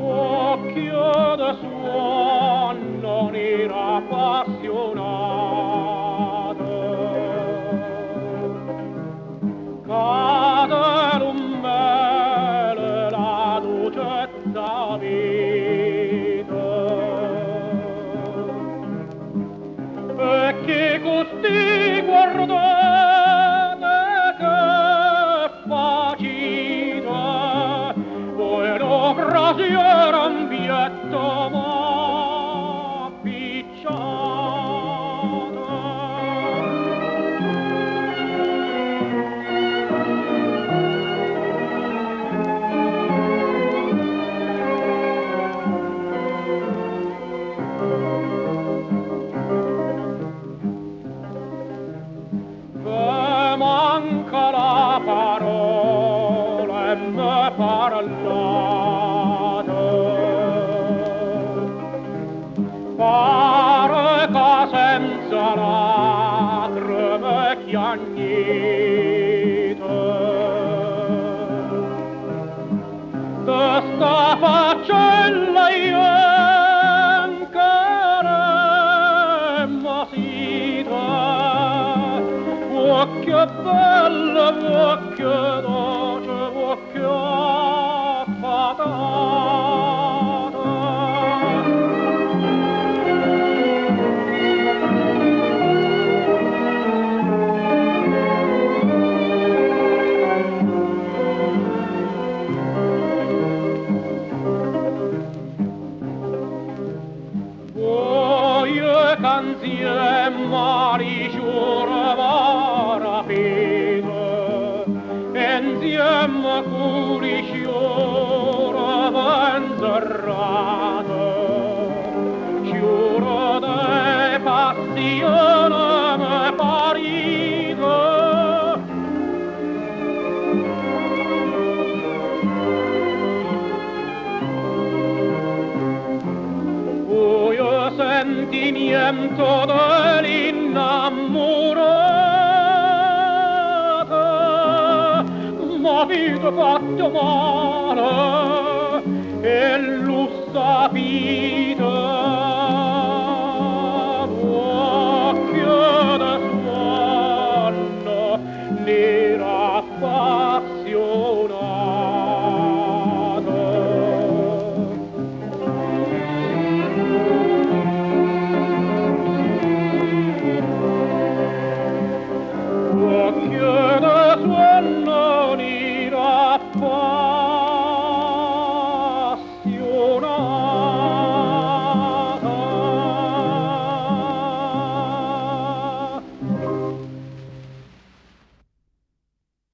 Occhio de suonno nera appassionato, Cade lummele la dolcezza vita. Perché così guardate che facite, voi lo brasiere in pietto m'appicciate. Ve manca la parola e me parlate. Pare che senza lacrime chiagnite. De sta faccella io ancora sita, Occhio bello, occhio dolce, occhio affatato. Voi canzie mari sciore rapite, insieme con i sciore v'inserrate, sciore de passione me parite. Voi sentimento dell'innamorata, m'avete fatto male e lo sapete. Occhio da suonno, nera